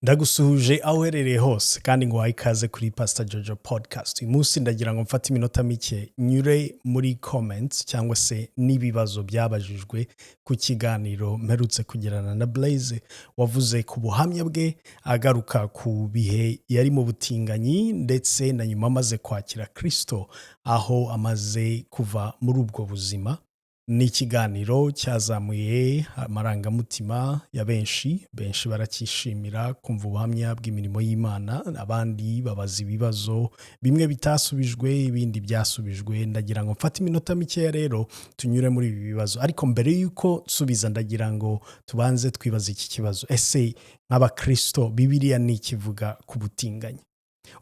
Ndagusuhuje aho uherereye hose kandi ngo uhaye ikaze kuri Pastor Jojo Podcast. Uyu munsi ndagira ngo mfate iminota mike nyure muri comments cyangwa se n'ibibazo byabajijwe ku kiganiro mperutse kugirana na Blaise, wavuze ku buhamya bwe agaruka ku bihe yari mu butinganyi ndetse na nyuma amaze kwakira Kristo, aho amaze kuva muri ubwo buzima. Ni ikiganiro cyazamuye amarangamutima ya benshi, benshi baracyishimira kumva ubuhamya bw'imirimo y'Imana, abandi babaza ibibazo bimwe bitasubijwe, ibindi byasubijwe. Ndagira ngo mfate iminota mikeya rero tunyure muri ibi bibazo, ariko mbere y'uko nsubiza ndagira ngo tubanze twibaze iki kibazo: ese nk'Abakristo, Bibiliya ni ikivuga ku butinganyi?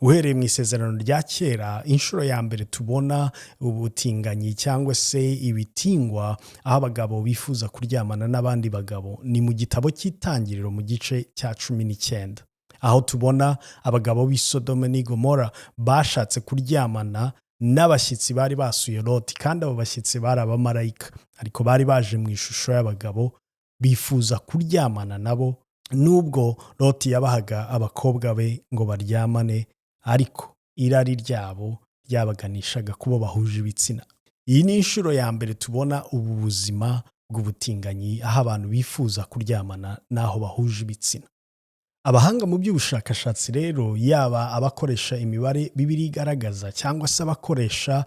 Uhereye mu Isezerano rya Kera, inshuro ya mbere tubona ubutinganyi cyangwa se ibitingwa, aho abagabo bifuza kuryamana n'abandi bagabo, ni mu gitabo cy'Itangiriro mu gice cya 19, aho tubona abagabo b'i Sodoma n'i Gomora bashatse kuryamana n'abashyitsi bari basuye Loti, kandi abo bashyitsi bari abamarayika, ariko bari baje mu ishusho y'abagabo, bifuza kuryamana nabo. Nubwo Loti yabahaga abakobwa be ngo baryamane, ariko irari ryabo ryabaganishaga kubo bahuje ibitsina. Iyi ni inshuro ya mbere tubona ubu buzima bw'ubutinganyi, aho abantu bifuza kuryamana n'aho bahuje ibitsina. Abahanga mu by'ubushakashatsi rero, yaba abakoresha imibare Bibiliya igaragaza cyangwa se abakoresha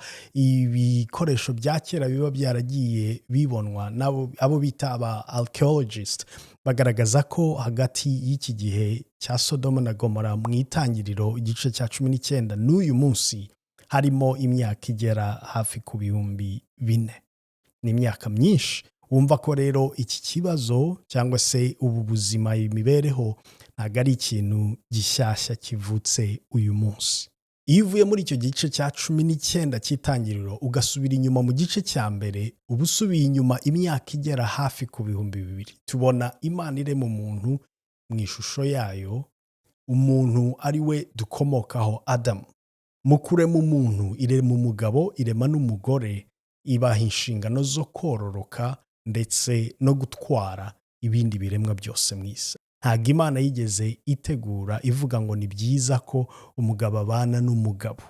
ibikoresho bya kera biba byaragiye bibonwa n'abo abo bita aba archaeologist, bagaragaza ko hagati y'iki gihe cya Sodoma na Gomora mu Itangiriro igice cya 19 n'uyu munsi harimo imyaka igera hafi ku 4000. Ni imyaka myinshi. Wumva ko rero iki kibazo cyangwa se ubu buzima, imibereho, ntabwo ari ikintu gishyashya kivutse uyu munsi. Iyo uvuye muri icyo gice cya 19 cy'Itangiriro ugasubira inyuma mu gice cya mbere, uba usubiye inyuma imyaka igera hafi ku 2000. Tubona Imana irema umuntu mu ishusho yayo, umuntu ari we dukomokaho, Adamu. Mu kurema umuntu, irema umugabo, irema n'umugore, ibaha inshingano zo kororoka ndetse no gutwara ibindi biremwa byose mu isi. Ntabwo Imana yigeze itegura ivuga ngo ni byiza ko umugabo abana n'umugabo.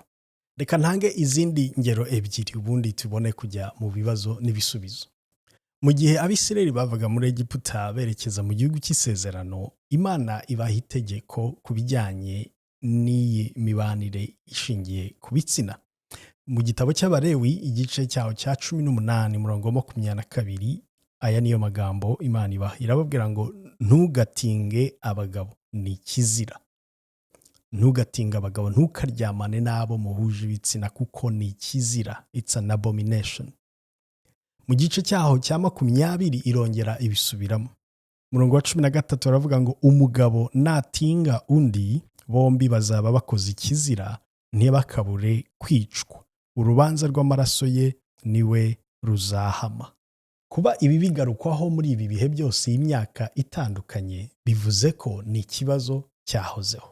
Reka ntange izindi ngero ebyiri, ubundi tubone kujya mu bibazo n'ibisubizo. Mu gihe Abisirayeli bavaga muri Egiputa berekeza mu gihugu cy'isezerano, Imana ibaha itegeko ku bijyanye n'iyi mibanire ishingiye ku bitsina. Mu gitabo cy'Abalewi, igice cyaho cya 18, umurongo wa 22, aya niyo magambo Imana ibaha. Irababwira ngo: "Ntugatinge abagabo, ni ikizira. Ntugatinge abagabo, ntukaryamane n'abo muhuje ibitsina, kuko ni ikizira, it's an abomination." Mu gice cyaho cya 20 irongera ibisubiramo. Umurongo wa 13 baravuga ngo: "Umugabo natinga undi, bombi bazaba bakoze ikizira, ntibakabure kwicwa. Urubanza rw'amaraso ye niwe ruzahama." Kuba ibi bigarukwaho muri ibi bihe byose y'imyaka itandukanye, bivuze ko ni ikibazo cyahozeho.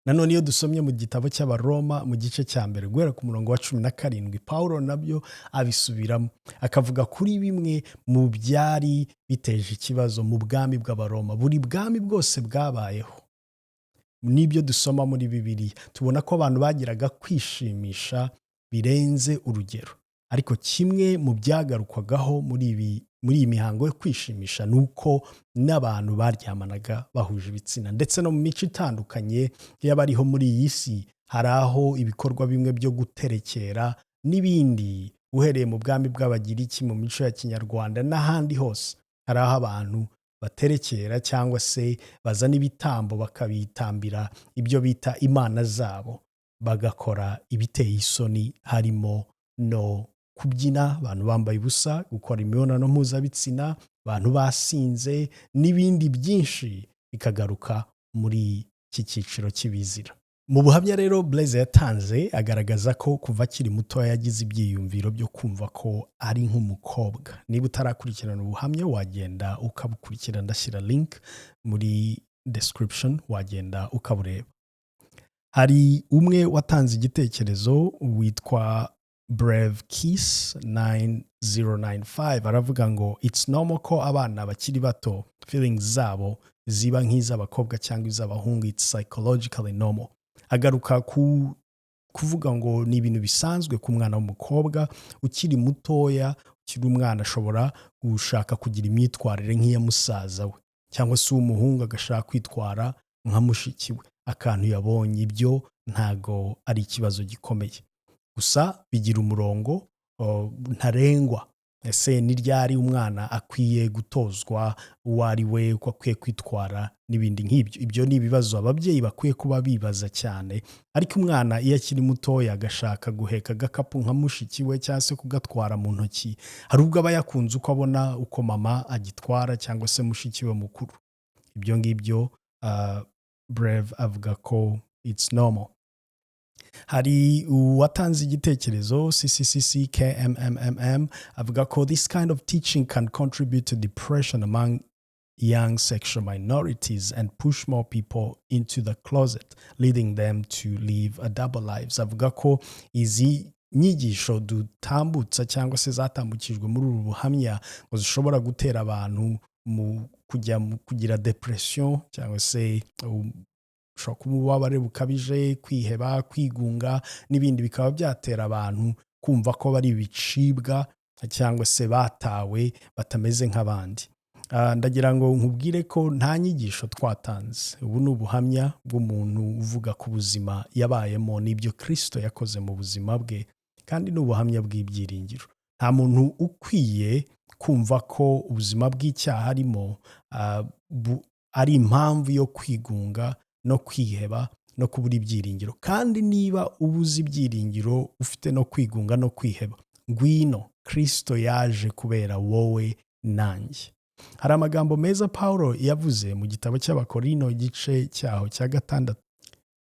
Nanone iyo dusomye mu gitabo cy'Abaroma mu gice cya mbere guhera ku murongo wa 17, Pawulo nabyo abisubiramo, akavuga kuri bimwe mu byari biteje ikibazo mu bwami bw'Abaroma. Buri bwami bwose bwabayeho, n'ibyo dusoma muri Bibiliya, tubona ko abantu bagiraga kwishimisha birenze urugero. Ariko kimwe mu byagarukwagaho muri iyi mihango yo kwishimisha ni uko n'abantu baryamanaga bahuje ibitsina. Ndetse no mu mico itandukanye y'abariho muri iyi si, hari aho ibikorwa bimwe byo guterekera n'ibindi, uhereye mu bwami bw'Abagiriki, mu mico ya Kinyarwanda n'ahandi hose, hari aho abantu baterekera cyangwa se bazana ibitambo bakabitambira ibyo bita imana zabo, bagakora ibiteye isoni, harimo no kubyina abantu bambaye ubusa, gukora imibonano mpuzabitsina abantu basinze n'ibindi byinshi, bikagaruka muri iki cyiciro cy'ibizira. Mu buhamya rero Blaise yatanze, agaragaza ko kuva akiri muto yagize ibyiyumviro byo kumva ko ari nk'umukobwa. Niba utarakurikirana ubuhamya, wagenda ukabukurikira, ndashyira link muri description, wagenda ukabureba. Hari umwe watanze igitekerezo witwa Brave Kiss 9095, aravuga ngo: "It's normal ko abana bakiri bato feelings zabo ziba nk'iz'abakobwa cyangwa iz'abahungu. It's psychologically normal. Agaruka ku kuvuga ngo ni ibintu bisanzwe ku mwana w'umukobwa ukiri mutoya, ukiri umwana, ashobora gushaka kugira imyitwarire nk'iya musaza we, cyangwa se uw'umuhungu agashaka kwitwara nka mushiki we, akantu yabonye. Ibyo ntago ari ikibazo gikomeye, gusa bigira umurongo ntarengwa. Ese ni ryari umwana akwiye gutozwa uwo ari we, uko akwiye kwitwara n'ibindi nk'ibyo? Ibyo ni ibibazo ababyeyi bakwiye kuba bibaza cyane. Ariko umwana iyo akiri mutoya agashaka guheka agakapu nka mushiki we cyangwa se kugatwara mu ntoki, hari ubwo aba yakunze uko abona uko mama agitwara cyangwa se mushiki we mukuru. Ibyo ngibyo Breve avuga ko it's normal. Hari uwatanze igitekerezo, CCCC KMMMM, avuga ko this kind of teaching can contribute to depression among young sexual minorities and push more people into the closet, leading them to live a double lives. Avuga ko izi nyigisho dutambutsa cyangwa se zatambukijwe muri ubu buhamya ngo zishobora gutera abantu mu kujya mu kugira depression, cyangwa se ushobora kuba ububabare bukabije, kwiheba, kwigunga n'ibindi, bikaba byatera abantu kumva ko bari ibicibwa cyangwa se batawe, batameze nk'abandi. Ndagira ngo nkubwire ko nta nyigisho twatanze. Ubu ni ubuhamya bw'umuntu uvuga ku buzima yabayemo n'ibyo Kirisito yakoze mu buzima bwe, kandi ni ubuhamya bw'ibyiringiro. Nta muntu ukwiye kumva ko ubuzima bw'icyaha arimo ari impamvu yo kwigunga no kwiheba no kubura ibyiringiro. Kandi niba ubuze ibyiringiro, ufite no kwigunga no kwiheba, ngwino, Kirisito yaje kubera wowe nanjye. Hari amagambo meza Paul yavuze mu gitabo cy'Abakorino, igice cyaho cya 6.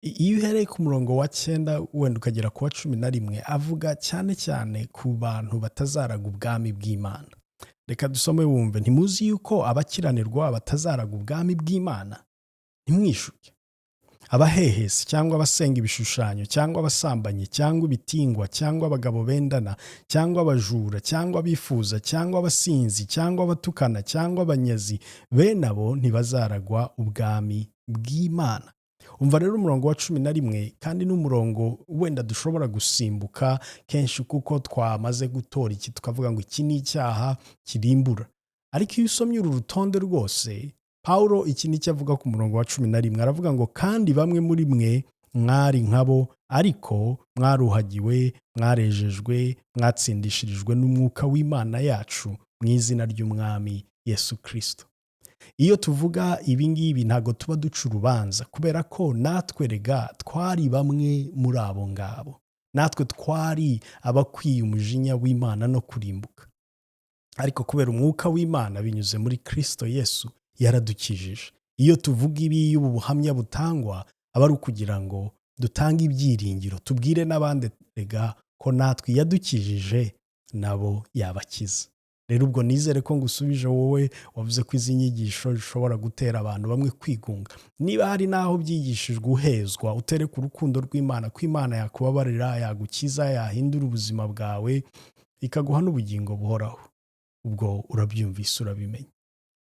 Iyo uhereye ku murongo wa 9 wenda ukagera ku wa 11, avuga cyane cyane ku bantu batazaraga ubwami bw'Imana. Reka dusome wumve. "Ntimuzi yuko abakiranirwa batazaraga ubwami bw'Imana? Ntimwishuke. Abahehesi cyangwa abasenga ibishushanyo cyangwa abasambanyi cyangwa ibitingwa cyangwa abagabo bendana cyangwa abajura cyangwa abifuza cyangwa abasinzi cyangwa abatukana cyangwa abanyazi, bene abo ntibazaragwa ubwami bw'Imana." Umva rero umurongo wa 11, kandi n'umurongo wenda dushobora gusimbuka kenshi kuko twamaze gutora iki, tukavuga ngo iki ni icyaha kirimbura. Ariko iyo usomye uru rutonde rwose, Pawulo iki ni cyo avuga ku murongo wa 11. Aravuga ngo: "Kandi bamwe muri mwe mwari nkabo, ariko mwaruhagiwe, mwarejejwe, mwatsindishirijwe n'Umwuka w'Imana yacu mu izina ry'Umwami Yesu Kirisito." Iyo tuvuga ibi ngibi, ntabwo tuba duca urubanza, kubera ko natwe rega twari bamwe muri abo ngabo. Natwe twari abakwiye umujinya w'Imana no kurimbuka, ariko kubera Umwuka w'Imana binyuze muri Kirisito Yesu yaradukijije. Iyo tuvuga ibi, iyo ubu buhamya butangwa, aba ari ukugira ngo dutange ibyiringiro, tubwire n'abandi rega ko natwe yadukijije, nabo yabakiza. Rero ubwo nizere ko ngusubije, wowe wavuze ko izi nyigisho zishobora gutera abantu bamwe kwigunga. Niba hari n'aho byigishijwe uhezwa, utereka urukundo rw'Imana, ko Imana yakubabarira, yagukiza, yahindura ubuzima bwawe, ikaguha n'ubugingo buhoraho. Ubwo urabyumvise, urabimenya.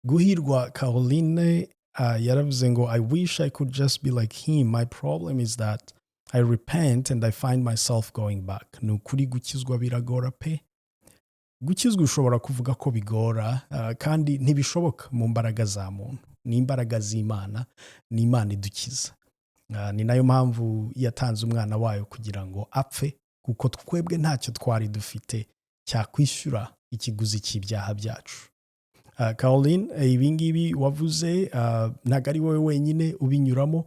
Guhirwa Caroline yaravuze ngo: "I wish I could just be like him. My problem is that I repent and I find myself going back." Ni ukuri, gukizwa biragora pe. Gukizwa ushobora kuvuga ko bigora, kandi ntibishoboka mu mbaraga za muntu. Ni imbaraga z'Imana, ni Imana idukiza. Ni nayo mpamvu yatanze umwana wayo kugira ngo apfe, kuko twebwe ntacyo twari dufite cyakwishyura ikiguzi cy'ibyaha byacu. Caroline, ibi ngibi wavuze ntabwo ari wowe wenyine ubinyuramo.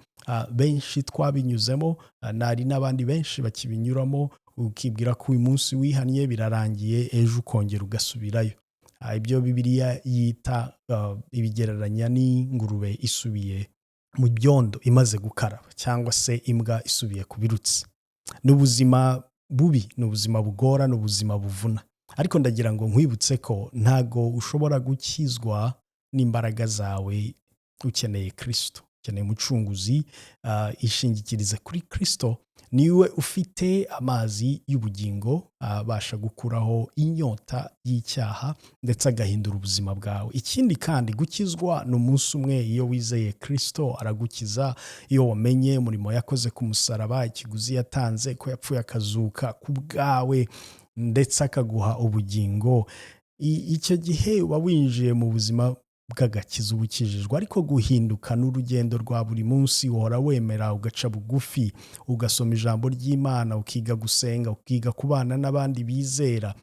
Benshi twabinyuzemo, nari n'abandi benshi bakibinyuramo. Ukibwira ko uyu munsi wihannye birarangiye, ejo ukongera ugasubirayo. Ibyo Bibiliya yita ibigereranya n'ingurube isubiye mu byondo imaze gukaraba, cyangwa se imbwa isubiye ku birutsi. Ni ubuzima bubi, ni ubuzima bugora, ni ubuzima buvuna. Ariko ndagira ngo nkwibutse ko ntago ushobora gukizwa n'imbaraga zawe, ukeneye Kirisito. Ukeneye umucunguzi. Ishingikirize kuri Kirisito, niwe ufite amazi y'ubugingo abasha gukuraho inyota y'icyaha ndetse agahindura ubuzima bwawe. Ikindi kandi, gukizwa ni umunsi umwe. Iyo wizeye Kirisito aragukiza. Iyo wamenye umurimo yakoze ku musaraba, ikiguzi yatanze, ko yapfuye akazuka ku bwawe ndetse akaguha ubugingo, icyo gihe uba winjiye mu buzima bw'agakiza, uba ukijijwe. Ariko guhinduka n'urugendo rwa buri munsi. Uhora wemera ugaca bugufi, ugasoma ijambo ry'Imana, ukiga gusenga, ukiga kubana n'abandi bizera,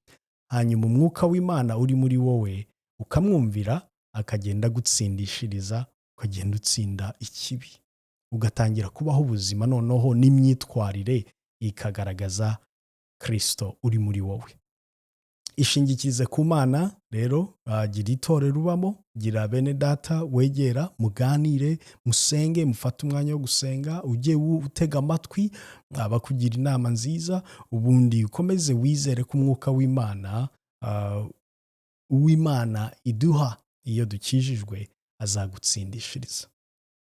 hanyuma umwuka w'Imana uri muri wowe ukamwumvira, akagenda agutsindishiriza, ukagenda utsinda ikibi, ugatangira kubaho ubuzima noneho n'imyitwarire ikagaragaza Kirisito uri muri wowe. Ishingikirize ku Mana rero. Gira itorero ubamo, gira bene data wegera, muganire, musenge, mufate umwanya wo gusenga, ujye utega amatwi abakugira inama nziza, ubundi ukomeze wizere ko umwuka w'Imana, uw'Imana iduha iyo dukijijwe, azagutsindishiriza.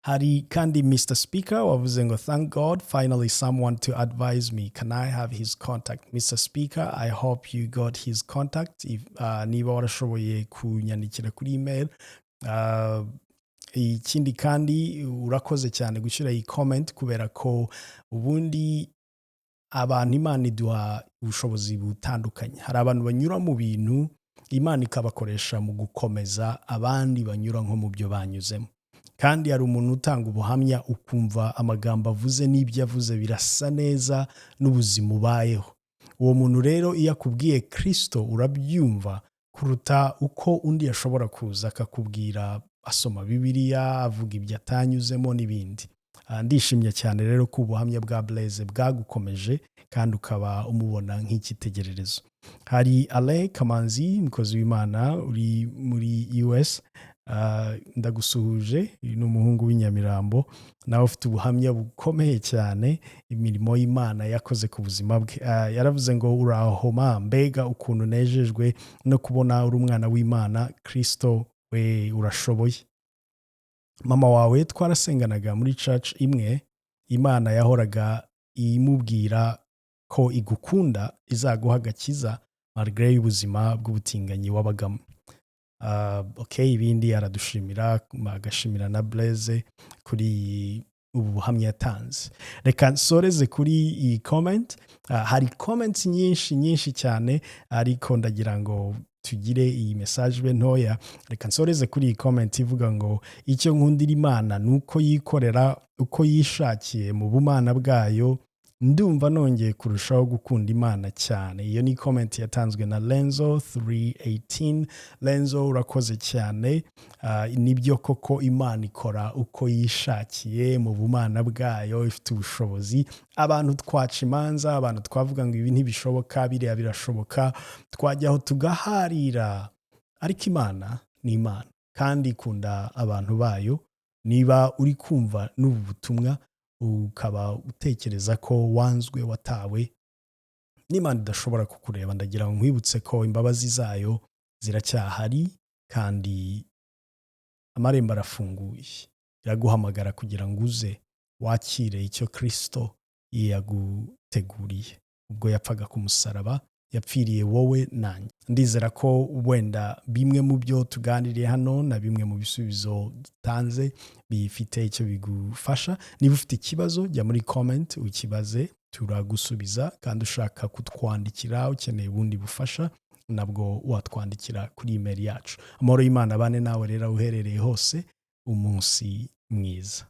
Hari kandi Mr Speaker wavuze ngo: "Thank God, finally someone to advise me. Can I have his contact?" Mr Speaker, I hope you got his contact if, niba warashoboye kunyandikira kuri email. Ikindi kandi, urakoze cyane gushyira iyi comment, kubera ko ubundi abantu Imana iduha ubushobozi butandukanye. Hari abantu banyura mu bintu, Imana ikabakoresha mu gukomeza abandi banyura nko mu byo banyuzemo. Kandi hari umuntu utanga ubuhamya, ukumva amagambo avuze n'ibyo avuze birasa neza n'ubuzima ubayeho. Uwo muntu rero iyo akubwiye Kirisito urabyumva kuruta uko undi yashobora kuza akakubwira asoma Bibiliya, avuga ibyo atanyuzemo n'ibindi. Ndishimye cyane rero ko ubuhamya bwa Blaise bwagukomeje kandi ukaba umubona nk'icyitegererezo. Hari Alain Kamanzi, umukozi w'Imana uri muri US. Ndagusuhuje. Uyu ni umuhungu w'inyamirambo, nawe ufite ubuhamya bukomeye cyane, imirimo y'Imana yakoze ku buzima bwe. Yaravuze ngo: "Urahoma, mbega ukuntu nejejwe no kubona uri umwana w'Imana. Kirisito we, urashoboye. Mama wawe twarasenganaga muri church imwe. Imana yahoraga imubwira ko igukunda, izaguha agakiza malgré y'ubuzima bw'ubutinganyi wabagamo." Okay, ibindi aradushimira, agashimira na Blaise kuri ubu buhamya yatanze. Reka nsoreze kuri iyi comment. Hari comments nyinshi nyinshi cyane, ariko ndagira ngo tugire iyi message be ntoya. Reka nsoreze kuri iyi comment ivuga ngo: "Icyo nkundira Imana ni uko yikorera uko yishakiye mu bumana bwayo. Ndumva nongeye kurushaho gukunda Imana cyane." Iyo ni comment yatanzwe na Lenzo 318. Lenzo, urakoze cyane. Nibyo koko, Imana ikora uko yishakiye mu bumana bwayo, ifite ubushobozi. Abantu twaca imanza, abantu twavuga ngo ibi ntibishoboka, biriya birashoboka, twajyaho tugaharira, ariko Imana ni Imana kandi ikunda abantu bayo. Niba uri kumva n'ubu butumwa ukaba utekereza ko wanzwe, watawe n'Imana, idashobora kukureba, ndagira ngo nkwibutse ko imbabazi zayo ziracyahari kandi amarembo arafunguye. Iraguhamagara kugira ngo uze wakire icyo Kirisito yaguteguriye ubwo yapfaga ku musaraba, yapfiriye wowe nanjye. Ndizera ko wenda bimwe mu byo tuganiriye hano na bimwe mu bisubizo dutanze bifite icyo bigufasha. Niba ufite ikibazo, jya muri comment ukibaze, turagusubiza. Kandi ushaka kutwandikira, ukeneye ubundi bufasha, nabwo watwandikira kuri email yacu. Amahoro y'Imana abane nawe rero aho uherereye hose. Umunsi mwiza.